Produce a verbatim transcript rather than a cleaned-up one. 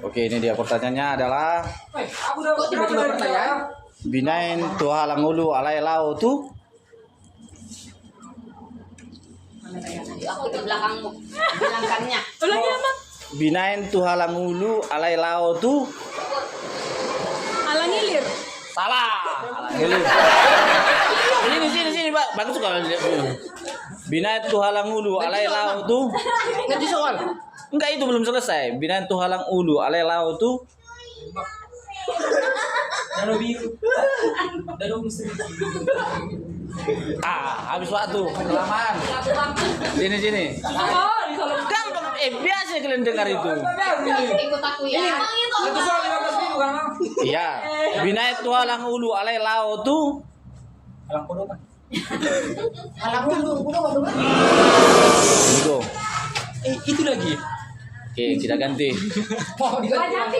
Oke, ini dia pertanyaannya adalah, binaen tu halang ulu alai laho tu? Aku di belakangmu. Di belakangnya. Ulangi, Amang. Binaen tu halang ulu alai laho tu? Halang ilir. Salah. Halang ilir. Sini, sini, sini, Pak. Bagus kalau lihat dulu. Binaen tu halang ulu alai laho tu? Ganti soal. Enggak, itu belum selesai. Binaen tu halang ulu alai laho tu? Danau Biru. Danau Mesir. Ah, habis waktu. Kelamaan. Sini, sini. Gampang, eh, biasa kalian dengar itu. Ikut aku ya. Satu soal lima belas ribu kan, Bang? Iya. Binaen tu halang ulu alai laho tu? Halang Podoman. Halang ulu, ulu, ulu. Itu. Eh, itu lagi. Oke, kita ganti. Mau diganti.